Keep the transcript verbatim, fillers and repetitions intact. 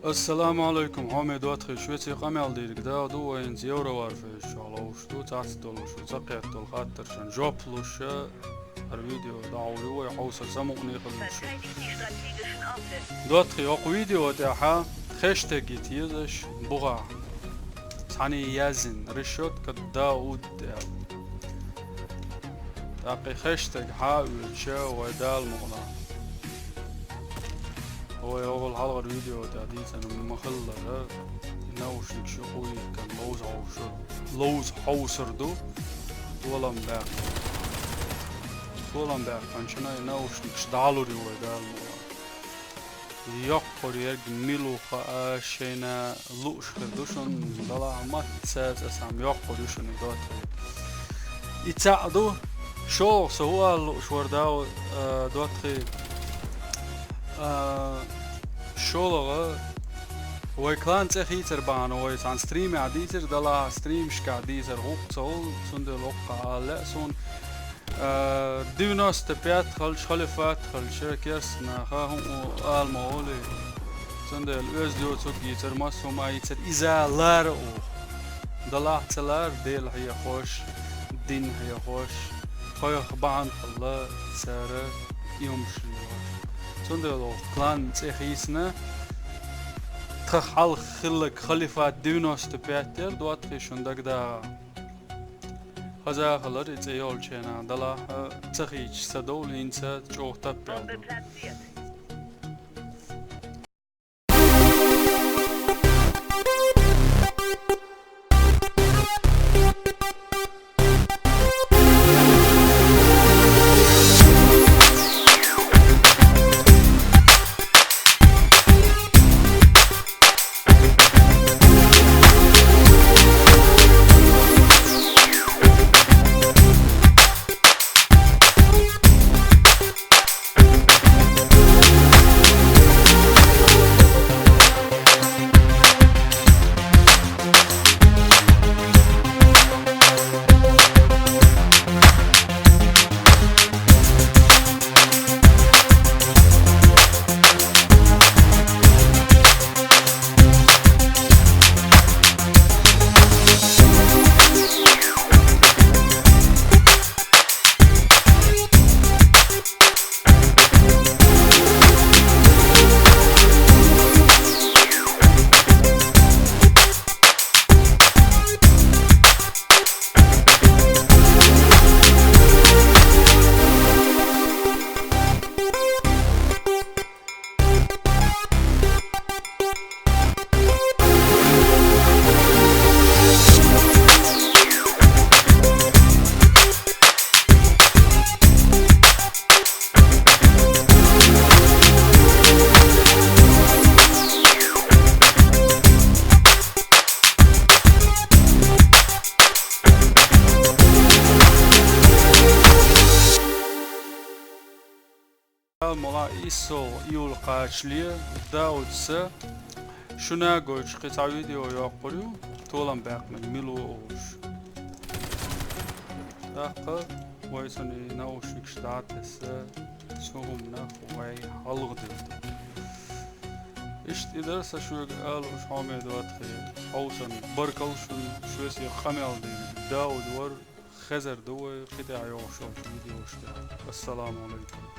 Ассаламу алейкум, хьоме доттагӀий, шуьца къамел дийриг да ду, вай хӀинца Евроварфейс чохь ловш ду, цац долуш ду, ца кхетта долу хаттаршна жоп луш, хӀара видео дӀахьур ю вай, хьовсар самукъане хилла шу. ДоттагӀий, хӀокху видео тӀехь хэштег йита езаш бухахь. Цхьаьна яздина: «Решётка Дауд», аьлла. ТӀаккха и хэштег хьа а оьцуш, вай Дала мукъана. Вай хӀокхул хьалхара видео тӀехь дийцина ма-хиллара, наушникаш юкъа йихкина ловза хьовсур, ловза хьовсур ду, толам баьккхина. Толам баьккхинчунна и наушникаш дӀалур ю вай Дала мукъана. Йоккхур ерг мила ву хаа шайна лууш хир ду шуна, делахь мацца цхьа сам йоккхур ю шуна и доттагӀий. И цхьаъ ду, шолгӀа со хӀун ала лууш вара, Дау-, а, доттагӀий, а, шолгӀа вай клан цӀе хийцар бахьана вай цхьана стримехь дийцира, делахь стримашкахь дийцар гӀуллакх ца хуьлу, цундела хӀокху ала лаьа суна. А, девяносто пять хилча, халифат хилча, керста наха хӀун ала ма олий. Цундела оьзда йоцург йийцар, массо а ма йийцар, иза лара оха. Делахь ца лара, Дела хьехош, дин хьехош, кхойх бахьана хилла цара и хӀумаш лелош. Цундела оха клан цӀе хийцина, тхан хьалха хилларг халифат девяносто пять яра, доттагӀий, шуна дагадогӀу. Хаза хилар и цӀе йолчу хенахь, делахь а ца хийцича ца довла, хӀинца чӀогӀа таппел ду. Мала иссо июль кхачале, Дауд са, шуна гойтуш кхин цхьа видео йоккхур ю, толам баьккхинарг мила ву олуш. ТӀаккха вай цунна наушникаш дӀа а тесса, цу хӀуманах вай хьалха дерг ду. Иштта и дара сан шуьга ала лууш, хьоме доттагӀий, хьовсарна баркалла шуна, шуьца къамел дина. Дауд вара, хезар ду вай кхин тӀехь йогӀуш йолчу видеошкахь. Ассаламу алейкум.